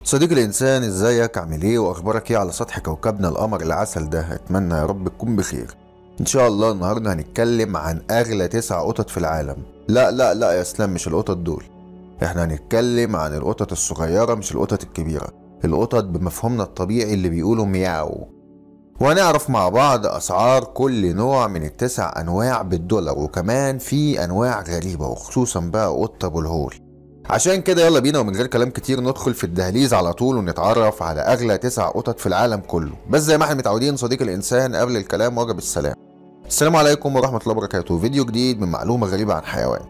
صديقي الإنسان، ازيك؟ عامل ايه؟ واخبارك ايه على سطح كوكبنا القمر العسل ده؟ اتمنى يا رب تكون بخير. ان شاء الله النهارده هنتكلم عن اغلى 9 قطط في العالم. لا لا لا يا اسلام، مش القطط دول، احنا هنتكلم عن القطط الصغيرة مش القطط الكبيرة، القطط بمفهومنا الطبيعي اللي بيقولوا مياو. وهنعرف مع بعض اسعار كل نوع من ال9 انواع بالدولار، وكمان في انواع غريبة وخصوصا بقى قطة ابو الهول. عشان كده يلا بينا ومن غير كلام كتير ندخل في الدهليز على طول ونتعرف على اغلى 9 قطط في العالم كله. بس زي ما احنا متعودين صديق الانسان، قبل الكلام واجب السلام. السلام عليكم ورحمة الله وبركاته. فيديو جديد من معلومة غريبة عن حيوان.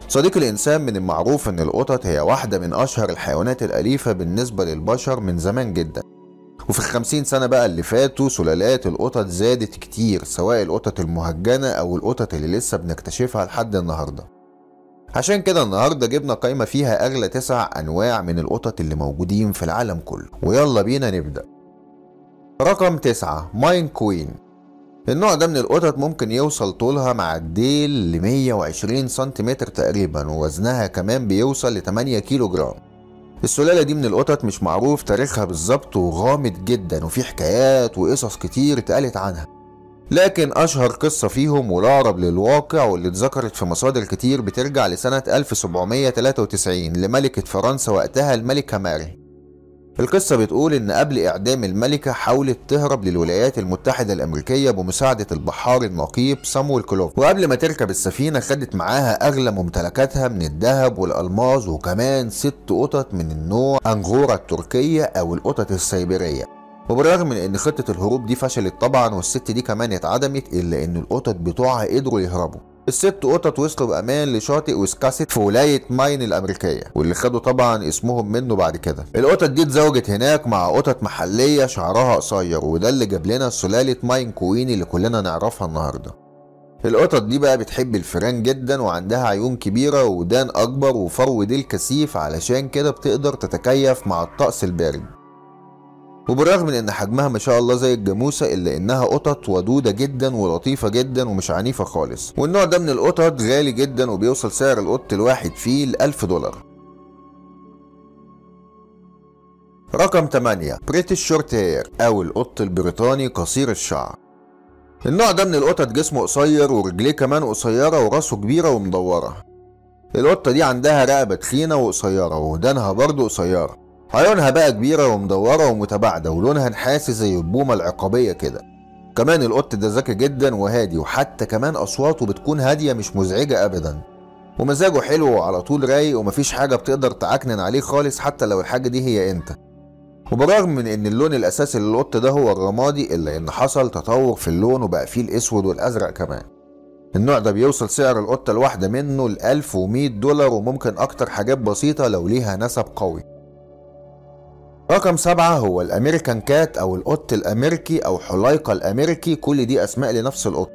صديق الإنسان، من المعروف إن القطط هي واحدة من أشهر الحيوانات الأليفة بالنسبة للبشر من زمان جدا، وفي ال50 سنة بقى اللي فاتوا سلالات القطط زادت كتير، سواء القطط المهجنة أو القطط اللي لسه بنكتشفها لحد النهاردة. عشان كده النهاردة جبنا قائمة فيها أغلى 9 أنواع من القطط اللي موجودين في العالم كله، ويلا بينا نبدأ. رقم 9، ماين كوين. النوع ده من القطط ممكن يوصل طولها مع الديل ل 120 سنتيمتر تقريبا، ووزنها كمان بيوصل ل 8 كيلو جرام. السلالة دي من القطط مش معروف تاريخها بالظبط وغامض جدا، وفي حكايات وقصص كتير اتقالت عنها، لكن أشهر قصة فيهم والأقرب للواقع واللي اتذكرت في مصادر كتير بترجع لسنة 1793 لملكة فرنسا وقتها الملكة ماري. القصة بتقول إن قبل إعدام الملكة حاولت تهرب للولايات المتحدة الأمريكية بمساعدة البحار النقيب سامويل كلوف، وقبل ما تركب السفينة خدت معاها أغلى ممتلكاتها من الذهب والألماظ، وكمان 6 قطط من النوع أنغورا التركية أو القطط السيبيرية. وبالرغم من إن خطة الهروب دي فشلت طبعا والست دي كمان اتعدمت، إلا إن القطط بتوعها قدروا يهربوا. ال6 قطط وصلوا بأمان لشاطئ ويسكاسيت في ولاية ماين الأمريكية، واللي خدوا طبعا اسمهم منه بعد كده. القطط دي اتزوجت هناك مع قطط محلية شعرها قصير، وده اللي جاب لنا سلالة ماين كوين اللي كلنا نعرفها النهاردة. القطط دي بقى بتحب الفيران جدا، وعندها عيون كبيرة ودان أكبر وفرو ديل كثيف، علشان كده بتقدر تتكيف مع الطقس البارد. وبالرغم من ان حجمها ما شاء الله زي الجاموسة، الا انها قطط ودوده جدا ولطيفة جدا ومش عنيفة خالص. والنوع ده من القطط غالي جدا، وبيوصل سعر القط الواحد فيه ل1000 دولار. رقم 8، British Shorthair او القط البريطاني قصير الشعر. النوع ده من القطط جسمه قصير ورجليه كمان قصيرة وراسه كبيرة ومدوره. القطة دي عندها رقبة تخينة وقصيره، ودانها برضه قصيرة. عيونها بقى كبيرة ومدورة ومتباعدة، ولونها نحاسي زي البومة العقابية كده. كمان القط ده ذكي جدا وهادي، وحتى كمان أصواته بتكون هادية مش مزعجة أبدا، ومزاجه حلو وعلى طول رايق، ومفيش حاجة بتقدر تعكنن عليه خالص حتى لو الحاجة دي هي أنت. وبالرغم من إن اللون الأساسي للقط ده هو الرمادي، إلا إن حصل تطور في اللون وبقى فيه الأسود والأزرق كمان. النوع ده بيوصل سعر القطة الواحدة منه ل 1100 دولار، وممكن أكتر حاجات بسيطة لو ليها نسب قوي. رقم 7 هو ال American cat او القط الامريكي او حليقة الامريكي، كل دي اسماء لنفس القط.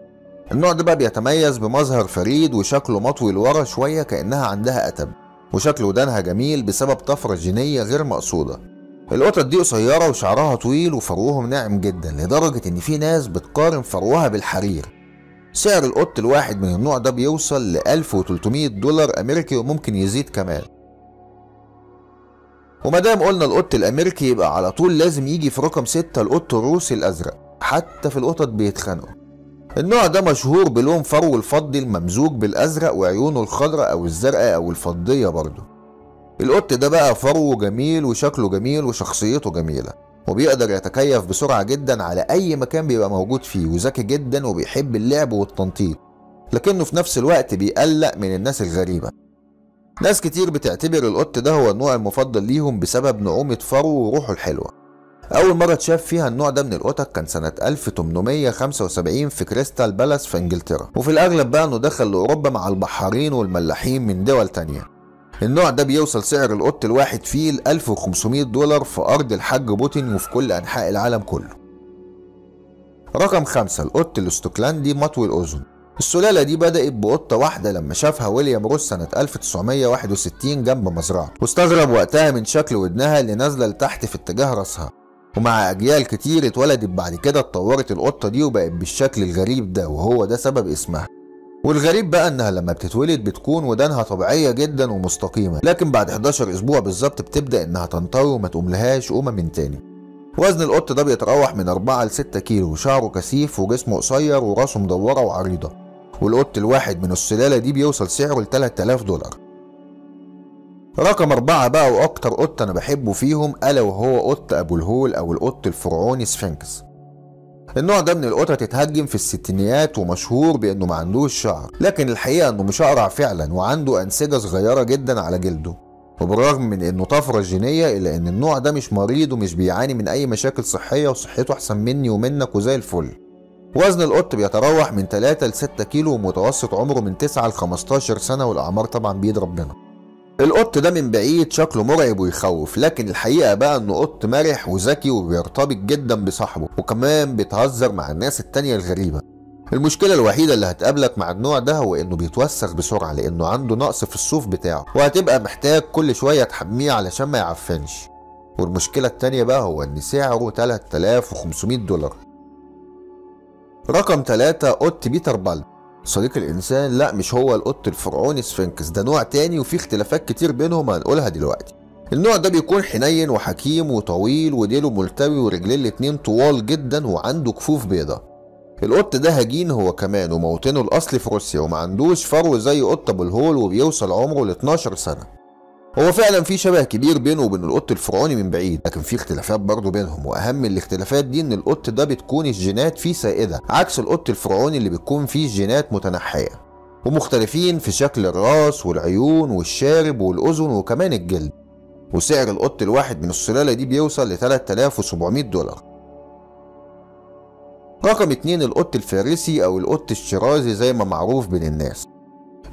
النوع ده بقى بيتميز بمظهر فريد وشكله مطوي لورا شوية كأنها عندها أتب، وشكل ودانها جميل بسبب طفرة جينية غير مقصودة. القطط دي قصيرة وشعرها طويل وفروهم ناعم جدا، لدرجة ان في ناس بتقارن فروها بالحرير. سعر القط الواحد من النوع ده بيوصل ل 1300 دولار امريكي، وممكن يزيد كمان. ومادام قلنا القط الامريكي يبقى على طول لازم يجي في رقم 6 القط الروسي الازرق، حتى في القطط بيتخانقوا. النوع ده مشهور بلون فرو الفضي الممزوج بالازرق وعيونه الخضراء او الزرقاء او الفضيه برضه. القط ده بقى فرو جميل وشكله جميل وشخصيته جميلة، وبيقدر يتكيف بسرعة جدا على اي مكان بيبقى موجود فيه، وذكي جدا وبيحب اللعب والتنطيط، لكنه في نفس الوقت بيقلق من الناس الغريبة. ناس كتير بتعتبر القط ده هو النوع المفضل ليهم بسبب نعومة فرو وروحه الحلوة. أول مرة اتشاف فيها النوع ده من القطط كان سنة 1875 في كريستال بالاس في إنجلترا، وفي الأغلب بقى إنه دخل لأوروبا مع البحارين والملاحين من دول تانية. النوع ده بيوصل سعر القط الواحد فيه ل 1500 دولار في أرض الحاج بوتين وفي كل أنحاء العالم كله. رقم 5، القط الاسكتلندي مطوي الأذن. السلالة دي بدأت بقطة واحدة لما شافها ويليام روس سنة 1961 جنب مزرعته، واستغرب وقتها من شكل ودنها اللي نازلة لتحت في اتجاه راسها. ومع أجيال كتير اتولدت بعد كده اتطورت القطة دي وبقت بالشكل الغريب ده، وهو ده سبب اسمها. والغريب بقى انها لما بتتولد بتكون ودانها طبيعية جدا ومستقيمة، لكن بعد 11 اسبوع بالظبط بتبدأ انها تنطوي وما تقوملهاش قومة من تاني. وزن القط ده بيتراوح من 4 ل 6 كيلو، وشعره كثيف وجسمه قصير وراسه مدورة وعريضة. والقط الواحد من السلالة دي بيوصل سعره ل 3000 دولار. رقم 4 بقى واكتر قط انا بحبه فيهم الا وهو قط ابو الهول او القط الفرعوني سفنكس. النوع ده من القطط اتهجم في الستينيات ومشهور بانه ما عندوش شعر، لكن الحقيقة انه مش اقرع فعلا وعنده انسجة صغيرة جدا على جلده. وبالرغم من انه طفرة جينية الا ان النوع ده مش مريض ومش بيعاني من اي مشاكل صحية، وصحته احسن مني ومنك وزي الفل. وزن القط بيتراوح من 3 ل 6 كيلو، ومتوسط عمره من 9 ل 15 سنة، والاعمار طبعا بيد ربنا. القط ده من بعيد شكله مرعب ويخوف، لكن الحقيقة بقى انه قط مرح وذكي وبيرتبط جدا بصاحبه، وكمان بيتهزر مع الناس التانية الغريبة. المشكلة الوحيدة اللي هتقابلك مع النوع ده هو انه بيتوسخ بسرعة لانه عنده نقص في الصوف بتاعه، وهتبقى محتاج كل شوية تحميه علشان ما يعفنش. والمشكلة التانية بقى هو ان سعره 3500 دولار. رقم 3 قط بيتر بالد. صديق الانسان لا مش هو القط الفرعوني سفنكس، ده نوع تاني وفي اختلافات كتير بينهم هنقولها دلوقتي. النوع ده بيكون حنين وحكيم وطويل وديله ملتوي ورجليه الاتنين طوال جدا وعنده كفوف بيضة. القط ده هجين هو كمان، وموطنه الاصلي في روسيا، وما عندوش فرو زي قط ابو الهول، وبيوصل عمره ل 12 سنة. هو فعلا في شبه كبير بينه وبين القط الفرعوني من بعيد، لكن في اختلافات برضه بينهم، واهم الاختلافات دي ان القط ده بتكون الجينات فيه سائدة عكس القط الفرعوني اللي بتكون فيه جينات متنحيه، ومختلفين في شكل الراس والعيون والشارب والاذن وكمان الجلد. وسعر القط الواحد من السلالة دي بيوصل ل 3700 دولار. رقم 2 القط الفارسي او القط الشيرازي زي ما معروف بين الناس.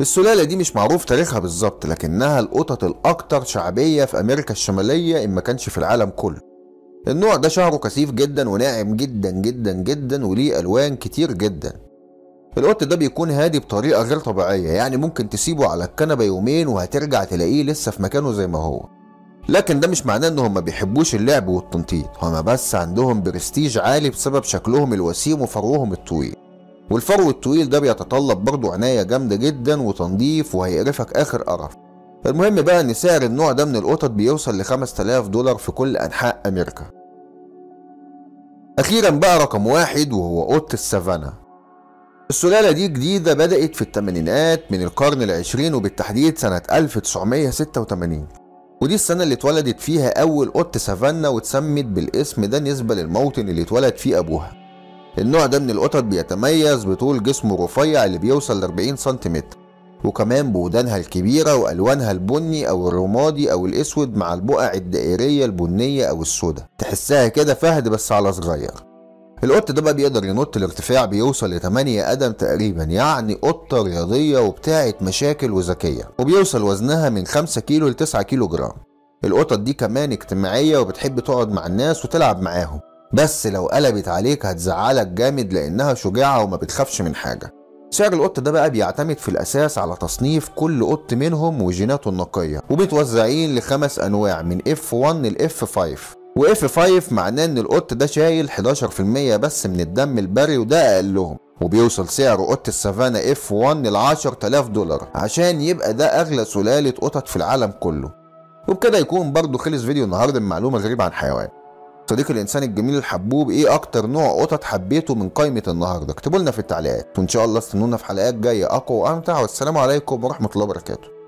السلالة دي مش معروف تاريخها بالظبط، لكنها القطط الأكثر شعبية في أمريكا الشمالية إن ما كانش في العالم كله. النوع ده شعره كثيف جدا وناعم جدا جدا جدا وليه ألوان كتير جدا. القط ده بيكون هادي بطريقة غير طبيعية، يعني ممكن تسيبه على الكنبة يومين وهترجع تلاقيه لسه في مكانه زي ما هو. لكن ده مش معناه انهم ما بيحبوش اللعب والتنطيط، هما بس عندهم برستيج عالي بسبب شكلهم الوسيم وفروهم الطويل. والفرو الطويل ده بيتطلب برضه عناية جامدة جدا وتنظيف وهيقرفك آخر قرف. المهم بقى ان سعر النوع ده من القطط بيوصل ل 5000 دولار في كل أنحاء أمريكا. أخيرا بقى رقم 1 وهو قط السافانا. السلالة دي جديدة، بدأت في الثمانينات من القرن العشرين وبالتحديد سنة 1986، ودي السنة اللي اتولدت فيها أول قط سافانا واتسمت بالاسم ده نسبة للموطن اللي اتولد فيه أبوها. النوع ده من القطط بيتميز بطول جسمه الرفيع اللي بيوصل ل 40 سنتيمتر، وكمان بودانها الكبيرة وألوانها البني أو الرمادي أو الأسود مع البقع الدائرية البنية أو السوداء، تحسها كده فهد بس على صغير. القط ده بقى بيقدر ينط الارتفاع بيوصل ل 8 قدم تقريبا، يعني قطة رياضية وبتاعة مشاكل وذكية، وبيوصل وزنها من 5 كيلو ل 9 كيلو جرام. القطط دي كمان اجتماعية وبتحب تقعد مع الناس وتلعب معاهم، بس لو قلبت عليك هتزعلك جامد لانها شجاعة وما بتخافش من حاجة. سعر القط ده بقى بيعتمد في الاساس على تصنيف كل قط منهم وجيناته النقية، ومتوزعين لخمس انواع من F1 ل F5، و F5 معناه ان القط ده شايل 11% بس من الدم البري وده اقلهم، وبيوصل سعر قط السافانا F1 ل 10000 دولار عشان يبقى ده اغلى سلالة قطط في العالم كله. وبكده يكون برضو خلص فيديو النهارده بمعلومة غريبة عن حيوان. صديقي الانسان الجميل الحبوب، ايه اكتر نوع قطط حبيته من قائمة النهارده؟ اكتبوا لنا في التعليقات، وان شاء الله استنونا في حلقات جاية اقوى وامتع. والسلام عليكم ورحمة الله وبركاته.